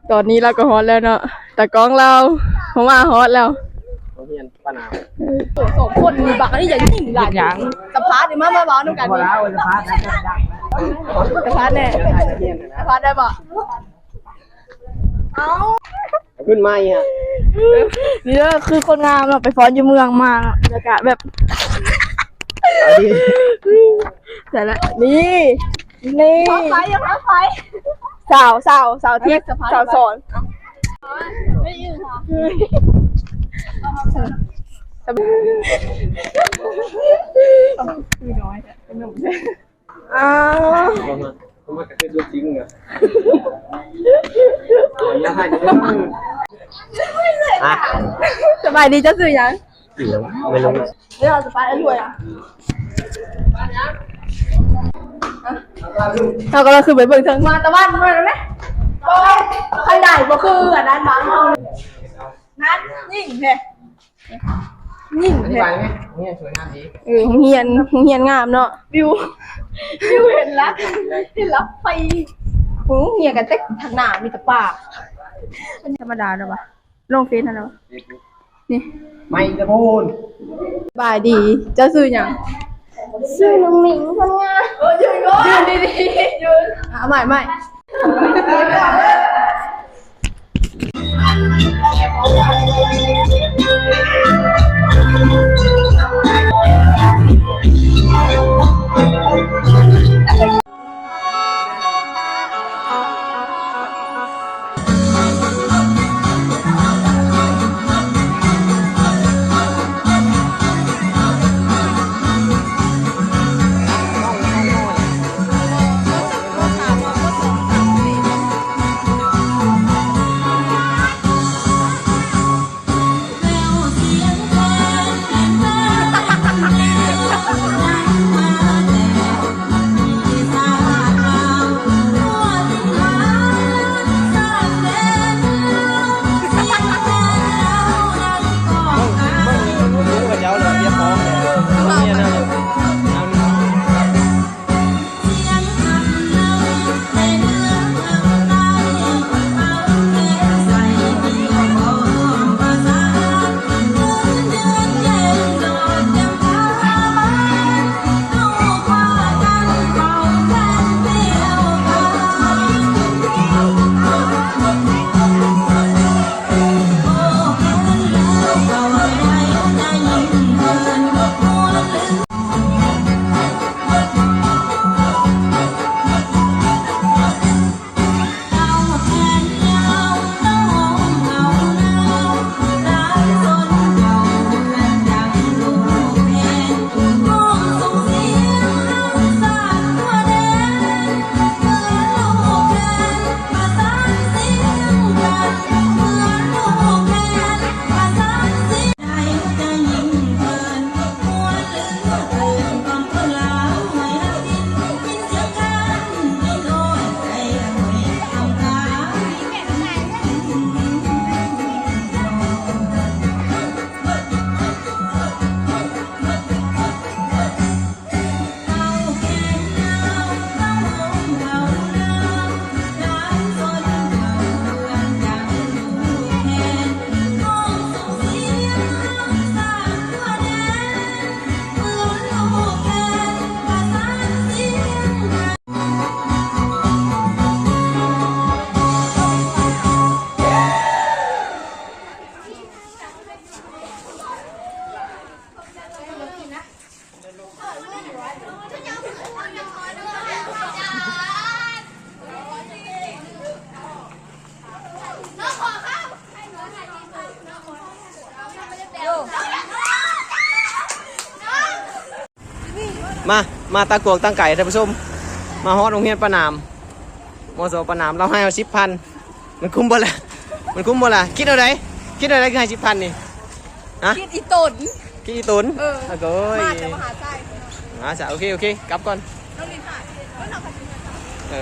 ຕອນນີ້ລາວກໍຮອດແລ້ວເນາະ ຕາກ້ອງລາວເຮົາມາຮອດແລ້ວ ໂຮງຮຽນປານາມ. ໂອ້ ສອງຄົນນີ້ບັກອັນນີ້ຢ່າຍິງຫຼາຍ ສະພາດນີ້ມາ ມາເວົ້ານຳກັນນີ້ ສະພາດແດ່ ສະພາດໄດ້ບໍ່? ເອົາ ຂຶ້ນມາອີກຮະ ນີ້ເດີ ຄືຄົນງາມເນາະ ໄປຟ້ອນຢູ່ເມືອງມາເນາະ ແລ້ວກະແບບ ເອົາດີ ໃສ່ລະ ນີ້ ນີ້ ຟ້ອນໄຟ ຟ້ອນໄຟ ສາວ ສາວ ສາວທິບ ສາວສອນ ອ້າວ ສະບາຍດີ ເຈົ້າຊື່ຫຍັງ? ແມ່ນລົງ ເຮົາກຳລັງຂຶ້ນໄປເບິ່ງເທິງ ມາຕາວັນ ມາແມ່ ໂອ້ຍ ຄັນໄດບໍ່ຄືອັນນັ້ນບ້ານເຮົາ ນັ້ນ ຍິງແທ້ ຍິງແທ້ ໂຮງຮຽນສວຍງາມດີ ເອີ ໂຮງຮຽນ ໂຮງຮຽນງາມເນາະ ວິວ ວິວເຫັນລະ ເຫັນລະໄຟ ໂຮງຮຽນກັນແຕ່ທາງໜ້າມີແຕ່ປ່າ ທຳມະດາແລ້ວວະ ລົງເຟສຫັ້ນແລ້ວ ນີ້ ໄມຕະໂພນ ສະບາຍດີ ເຈົ້າຊື່ຫຍັງ? ຊື່ນ້ອງມິງ ຄົນງາມ ເອີ ຢືນກ່ອນ ຢືນດີໆ ຢືນ ເອົາໃໝ່ ໃໝ່. ມາ ມາຕາກວງຕັ້ງໄກ ທ່ານຜູ້ຊົມ ມາຮອດໂຮງຮຽນປານາມ ມສ ປານາມ ລາວໃຫ້ເຮົາສິບພັນ ມັນຄຸ້ມບໍ່ລະ? ມັນຄຸ້ມບໍ່ລະ? ຄິດເອົາໃດ? ຄິດເອົາໃດຄືໃຫ້ສິບພັນນີ້? ຮະ? ຄິດອີ່ຕົນ ຄິດອີ່ຕົນ? ເອີ ໂອ້ຍ ມາຈາກມະຫາໄຊ ມາຊະ ໂອເຄ ໂອເຄ ກັບກ່ອນ ເອີ.